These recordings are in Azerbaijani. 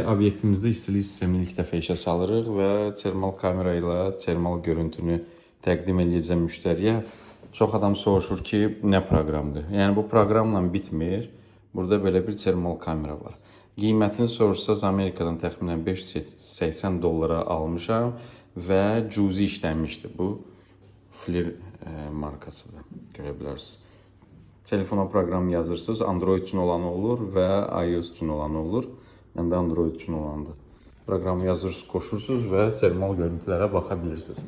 Obyektimizdə istilik sistemini ilk dəfə işə salırıq və termal kamera ilə termal görüntünü təqdim edəcəm müştəriyə. Çox adam soruşur ki, nə proqramdır? Yəni bu proqramla bitmir. Burada belə bir termal kamera var. Qiymətini soruşsaz Amerikadan təxminən 580 dollara almışam və cüzi işlənmişdi. Bu FLIR markasıdır. Görə bilərsiniz. Telefona proqram yazırsınız. Android üçün olanı olur və iOS üçün olanı olur. Məndə Android üçün olandır. Proqram yazırsınız, qoşursunuz və termal görüntülərə baxa bilirsiniz.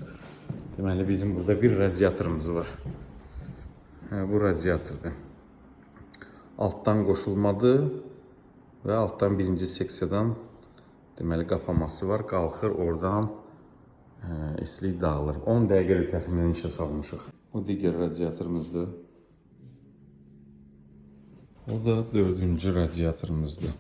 Deməli bizim burada bir radiatorumuz var. Hə, bu radiatordur. Altdan qoşulmadır və altdan birinci seksiyadan deməli qapaması var. Qalxır oradan istilik dağılır. 10 dəqiqəlik təxminən işə salmışıq. Bu digər radiatorumuzdur. O da dördüncü radiatorumuzdur.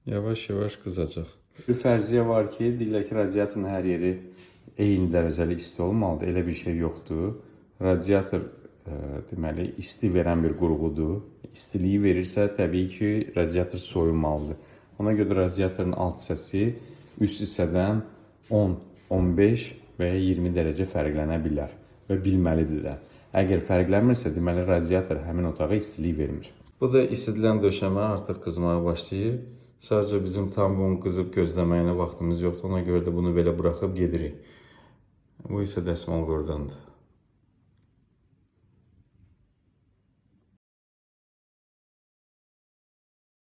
Yavaş-yavaş qızacaq. Bir fərziyyə var ki, deyirlər ki, radiatorun hər yeri eyni dərəcəli isti olmalıdır. Elə bir şey yoxdur. Radiator deməli isti verən bir qurğudur. İstiliyi verirsə, təbii ki, radiator soyunmalıdır. Ona görə radiatorun alt hissəsi üst hissədən 10, 15 və ya 20 dərəcə fərqlənə bilər və bilməlidir də. Əgər fərqlənmirsə, deməli radiator həmin otağa istilik vermir. Bu da isidilən döşəmə artıq qızmağa başlayıb. Sadəcə bizim tam bunun qızıb gözləməyinə vaxtımız yoxdur. Ona görə də bunu belə buraxıb gedirik. Bu isə dəsmal qordandır.